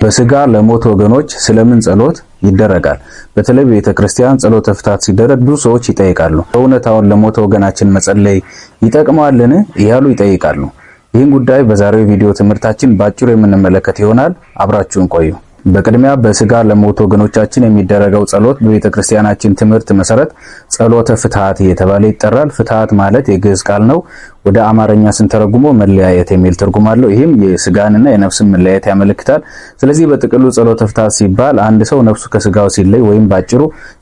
በስጋ ለሞቱ ወገኖች ስለምን ጸሎት ይደረጋል? በተለይ በቤተ ክርስቲያን ጸሎተ ፍትሐት ሲደረግ ብዙ ሰዎች ይጠይቃሉ። በእውነት አሁን ለሞተ ወገናችን መጸለይ ይጠቅመዋልን? እያሉ ይጠይቃሉ። ይህን ጉዳይ በዛሬው ቪዲዮ ትምህርታችን ባጭሩ የምንመለከት ይሆናል። አብራችሁን ቆዩ። በቅድሚያ በስጋ ለሞቱ ወገኖቻችን የሚደረገው ጸሎት በቤተ ክርስቲያናችን ትምህርት መሰረት ጸሎተ ፍትሐት እየተባለ ይጠራል። ፍትሐት ማለት የግዕዝ ቃል ነው። ወደ አማርኛ ስንተረጉሞ መለያየት የሚል ትርጉም አለው። ይህም የስጋንና የነፍስን መለያየት ያመለክታል። ስለዚህ በጥቅሉ ጸሎተ ፍትሐት ሲባል አንድ ሰው ነፍሱ ከስጋው ሲለይ ወይም ባጭሩ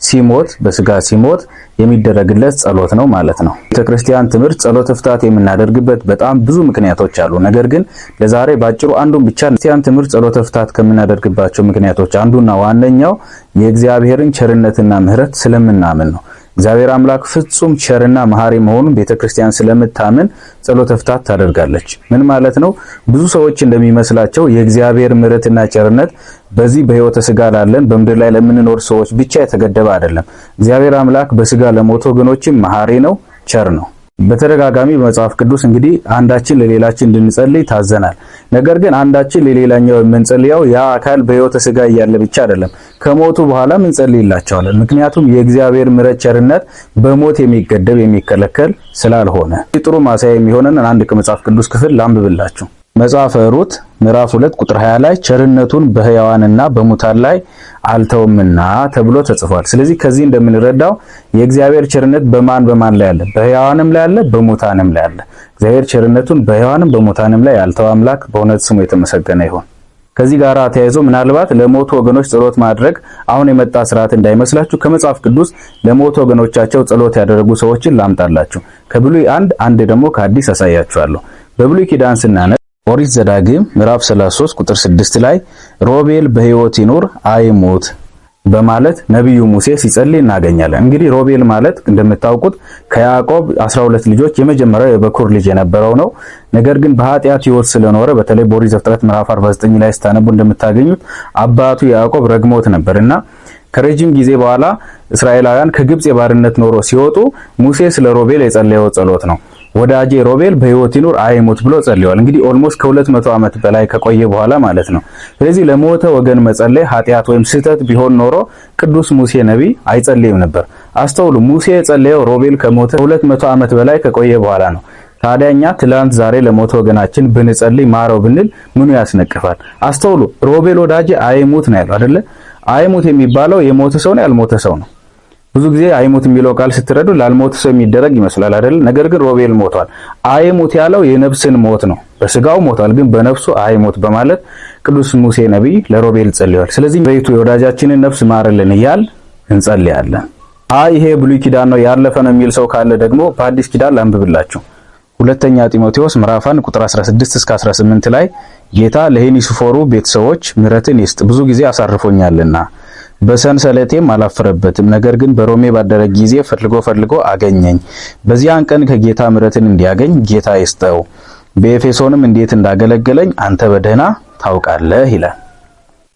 ሲሞት፣ በስጋ ሲሞት የሚደረግለት ጸሎት ነው ማለት ነው። ቤተክርስቲያን ትምህርት ጸሎተ ፍትሐት የምናደርግበት በጣም ብዙ ምክንያቶች አሉ። ነገር ግን ለዛሬ ባጭሩ አንዱን ብቻ። ክርስቲያን ትምህርት ጸሎተ ፍትሐት ከምናደርግባቸው ምክንያቶች አንዱና ዋነኛው የእግዚአብሔርን ቸርነትና ምሕረት ስለምናምን ነው። እግዚአብሔር አምላክ ፍጹም ቸርና መሐሪ መሆኑን ቤተክርስቲያን ስለምታምን ጸሎተ ፍትሐት ታደርጋለች። ምን ማለት ነው? ብዙ ሰዎች እንደሚመስላቸው የእግዚአብሔር ምሕረትና ቸርነት በዚህ በሕይወተ ስጋ ላለን፣ በምድር ላይ ለምንኖር ሰዎች ብቻ የተገደበ አይደለም። እግዚአብሔር አምላክ በስጋ ለሞቱ ወገኖችም መሐሪ ነው፣ ቸር ነው። በተደጋጋሚ በመጽሐፍ ቅዱስ እንግዲህ አንዳችን ለሌላችን እንድንጸልይ ታዘናል። ነገር ግን አንዳችን ለሌላኛው የምንጸልየው ያ አካል በሕይወተ ስጋ እያለ ብቻ አይደለም፣ ከሞቱ በኋላም እንጸልይላቸዋለን። ምክንያቱም የእግዚአብሔር ምሕረት ቸርነት በሞት የሚገደብ፣ የሚከለከል ስላልሆነ። ጥሩ ማሳያ የሚሆነን አንድ ከመጽሐፍ ቅዱስ ክፍል ላንብብላችሁ። መጽሐፈ ሩት ምዕራፍ 2 ቁጥር 20 ላይ ቸርነቱን በሕያዋንና በሙታን ላይ አልተውምና ተብሎ ተጽፏል። ስለዚህ ከዚህ እንደምንረዳው የእግዚአብሔር ቸርነት በማን በማን ላይ አለ? በሕያዋንም ላይ አለ፣ በሙታንም ላይ አለ። እግዚአብሔር ቸርነቱን በሕያዋንም በሙታንም ላይ ያልተው አምላክ በእውነት ስሙ የተመሰገነ ይሁን። ከዚህ ጋር ተያይዞ ምናልባት ለሞቱ ወገኖች ጸሎት ማድረግ አሁን የመጣ ስርዓት እንዳይመስላችሁ ከመጽሐፍ ቅዱስ ለሞቱ ወገኖቻቸው ጸሎት ያደረጉ ሰዎችን ላምጣላችሁ። ከብሉይ አንድ፣ አንድ ደግሞ ከአዲስ አሳያችኋለሁ። በብሉይ ኪዳን ስናነብ ኦሪት ዘዳግም ምዕራፍ 33 ቁጥር 6 ላይ ሮቤል በሕይወት ይኑር አይሙት በማለት ነቢዩ ሙሴ ሲጸልይ እናገኛለን። እንግዲህ ሮቤል ማለት እንደምታውቁት ከያዕቆብ 12 ልጆች የመጀመሪያው የበኩር ልጅ የነበረው ነው። ነገር ግን በኃጢአት ሕይወት ስለኖረ፣ በተለይ በኦሪት ዘፍጥረት ምዕራፍ 49 ላይ ስታነቡ እንደምታገኙት አባቱ ያዕቆብ ረግሞት ነበርና፣ ከረጅም ጊዜ በኋላ እስራኤላውያን ከግብጽ የባርነት ኖሮ ሲወጡ ሙሴ ስለ ሮቤል የጸለየው ጸሎት ነው። ወዳጄ ሮቤል በሕይወት ይኑር አይሙት ብሎ ጸልየዋል። እንግዲህ almost ከ200 ዓመት በላይ ከቆየ በኋላ ማለት ነው። ስለዚህ ለሞተ ወገን መጸለይ ኃጢአት ወይም ስህተት ቢሆን ኖሮ ቅዱስ ሙሴ ነቢይ አይጸልይም ነበር። አስተውሉ፣ ሙሴ የጸለየው ሮቤል ከሞተ 200 ዓመት በላይ ከቆየ በኋላ ነው። ታዲያ እኛ ትላንት ዛሬ ለሞተ ወገናችን ብንጸልይ፣ ማረው ብንል ምኑ ያስነቅፋል? አስተውሉ፣ ሮቤል ወዳጄ አይሙት ነው ያለው አይደለ? አይሙት የሚባለው የሞተ ሰው ነው ያልሞተ ሰው ነው? ብዙ ጊዜ አይሙት የሚለው ቃል ስትረዱ ላልሞተ ሰው የሚደረግ ይመስላል አይደል? ነገር ግን ሮቤል ሞቷል። አይሙት ያለው የነፍስን ሞት ነው። በስጋው ሞቷል፣ ግን በነፍሱ አይሙት በማለት ቅዱስ ሙሴ ነቢይ ለሮቤል ጸልየዋል። ስለዚህ በይቱ የወዳጃችንን ነፍስ ማርልን እያል እንጸልያለን። አይ ይሄ ብሉይ ኪዳን ነው፣ ያለፈ ነው የሚል ሰው ካለ ደግሞ በአዲስ ኪዳን ላንብብላችሁ። ሁለተኛ ጢሞቴዎስ ምዕራፍ 1 ቁጥር 16 እስከ 18 ላይ ጌታ ለሄኒስፎሩ ቤተሰቦች ምሕረትን ይስጥ፣ ብዙ ጊዜ አሳርፎኛልና በሰንሰለቴም አላፈረበትም። ነገር ግን በሮሜ ባደረ ጊዜ ፈልጎ ፈልጎ አገኘኝ። በዚያን ቀን ከጌታ ምሕረትን እንዲያገኝ ጌታ ይስጠው። በኤፌሶንም እንዴት እንዳገለገለኝ አንተ በደህና ታውቃለህ ይላል።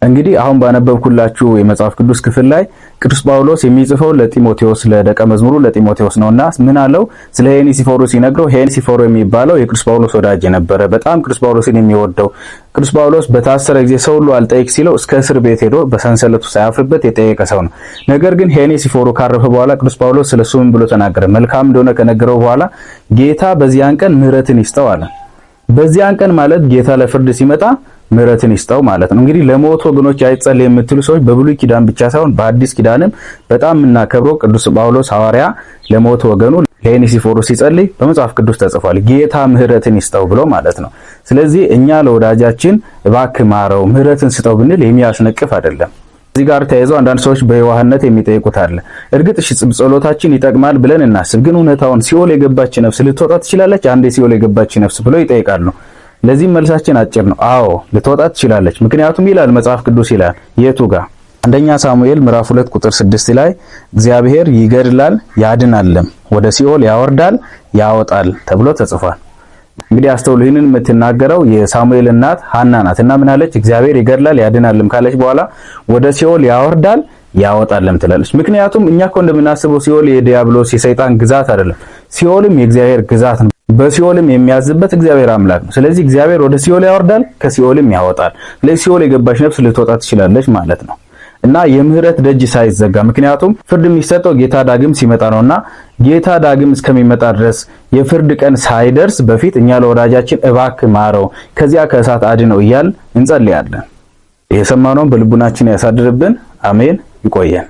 እንግዲህ አሁን ባነበብኩላችሁ የመጽሐፍ ቅዱስ ክፍል ላይ ቅዱስ ጳውሎስ የሚጽፈው ለጢሞቴዎስ፣ ለደቀ መዝሙሩ ለጢሞቴዎስ ነውና ምን አለው? ስለ ሄኔሲፎሩ ሲነግረው፣ ሄኔሲፎሩ የሚባለው የቅዱስ ጳውሎስ ወዳጅ የነበረ፣ በጣም ቅዱስ ጳውሎስን የሚወደው፣ ቅዱስ ጳውሎስ በታሰረ ጊዜ ሰው ሁሉ አልጠይቅ ሲለው እስከ እስር ቤት ሄዶ በሰንሰለቱ ሳያፍርበት የጠየቀ ሰው ነው። ነገር ግን ሄኔሲፎሩ ካረፈ በኋላ ቅዱስ ጳውሎስ ስለሱ ምን ብሎ ተናገረ? መልካም እንደሆነ ከነገረው በኋላ ጌታ በዚያን ቀን ምሕረትን ይስጠው አለ። በዚያን ቀን ማለት ጌታ ለፍርድ ሲመጣ ምሕረትን ይስጠው ማለት ነው። እንግዲህ ለሞቱ ወገኖች አይጸለይ የምትሉ ሰዎች በብሉይ ኪዳን ብቻ ሳይሆን በአዲስ ኪዳንም በጣም የምናከብረው ቅዱስ ጳውሎስ ሐዋርያ ለሞቱ ወገኑ ለሄኔሲፎሩ ሲጸልይ በመጽሐፍ ቅዱስ ተጽፏል። ጌታ ምሕረትን ይስጠው ብሎ ማለት ነው። ስለዚህ እኛ ለወዳጃችን እባክህ ማረው፣ ምሕረትን ስጠው ብንል የሚያስነቅፍ አይደለም። እዚህ ጋር ተያይዞ አንዳንድ ሰዎች በየዋህነት የሚጠይቁት አለ። እርግጥ እሺ ጸሎታችን ይጠቅማል ብለን እናስብ፣ ግን እውነታውን ሲኦል የገባች ነፍስ ልትወጣ ትችላለች? አንዴ ሲኦል የገባች ነፍስ ብለው ይጠይቃሉ። ለዚህም መልሳችን አጭር ነው። አዎ ልትወጣ ትችላለች። ምክንያቱም ይላል መጽሐፍ ቅዱስ፣ ይላል የቱ ጋር? አንደኛ ሳሙኤል ምዕራፍ 2 ቁጥር 6 ላይ እግዚአብሔር ይገድላል ያድናልም፣ ወደ ሲኦል ያወርዳል ያወጣል ተብሎ ተጽፏል። እንግዲህ አስተውሉ። ይህንን የምትናገረው የሳሙኤል እናት ሐና ናት እና ምን አለች? እግዚአብሔር ይገድላል ያድናልም ካለች በኋላ ወደ ሲኦል ያወርዳል ያወጣልም ትላለች። ምክንያቱም እኛ እኮ እንደምናስበው ሲኦል የዲያብሎስ የሰይጣን ግዛት አይደለም። ሲኦልም የእግዚአብሔር ግዛት ነው። በሲኦልም የሚያዝበት እግዚአብሔር አምላክ ነው። ስለዚህ እግዚአብሔር ወደ ሲኦል ያወርዳል፣ ከሲኦልም ያወጣል። ስለዚህ ሲኦል የገባች ነፍስ ልትወጣ ትችላለች ማለት ነው። እና የምህረት ደጅ ሳይዘጋ፣ ምክንያቱም ፍርድ የሚሰጠው ጌታ ዳግም ሲመጣ ነውና ጌታ ዳግም እስከሚመጣ ድረስ የፍርድ ቀን ሳይደርስ በፊት እኛ ለወዳጃችን እባክህ ማረው፣ ከዚያ ከእሳት አድነው እያልን እንጸልያለን። የሰማነውን በልቡናችን ያሳድርብን። አሜን። ይቆየን።